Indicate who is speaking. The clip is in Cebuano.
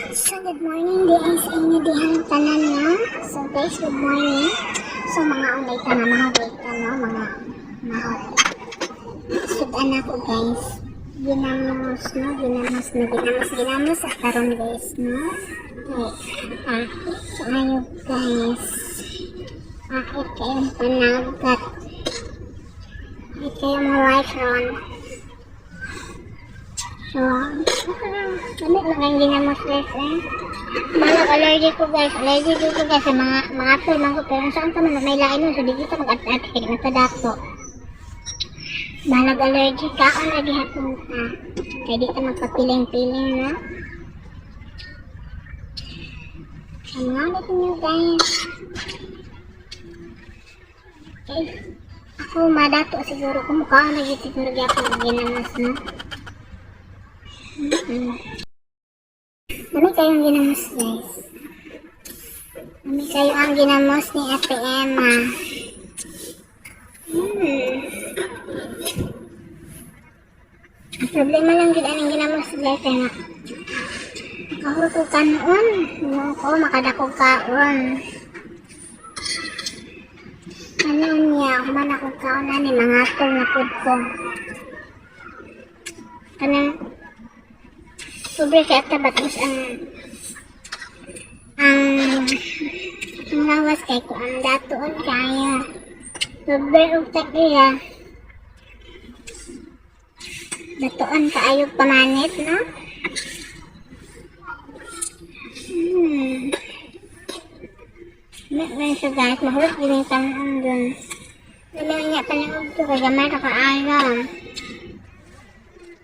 Speaker 1: So, good morning di ay sa inyo dihang tanan, no? So, guys, good morning. So, mga unay ta nga mahuway ta, no? Mga mahuway. Sudan ako, guys. Ginamos, no? Ginamos, no? Ginamos, ginamos sa karon, guys, no? Okay. Ah, kaayo, guys. Ah, kayong panagat. Ay, kayong mga life ron. So, dami lang ang ginamos, guys, eh. Malag allergic ko, guys. Allergic ko, guys, sa mga apple man ko. Pero saan ka man may lain nun. So di kita mag-at-at kay natadato. Malag allergic ka on lagi hapon ka. Kaya di ka magpapiling-piling, no? Ang mga ulit niyo, guys. Okay. Ako madato siguro. Kumukha lagi siguro gyapon ang ginamos, no? Dami kayong ginamos, guys. Dami kayo ang ginamos ni Ate Emma. Ang problema lang gid anang ginamos, guys, kaya nga makahurot og kanon. No, ko makadakog kaon. Ano niya, human akong kaon ani mga atol na pud ko. Kanang pobre kay ata batos ang lawas kay ko ang datuon kaya. Pobre og tagiya. Datuon kaayo pamanit, no? May siya, guys, mahulog din yung tanon dun. Dami niya pa ng ugto kay gamay ka kaayo.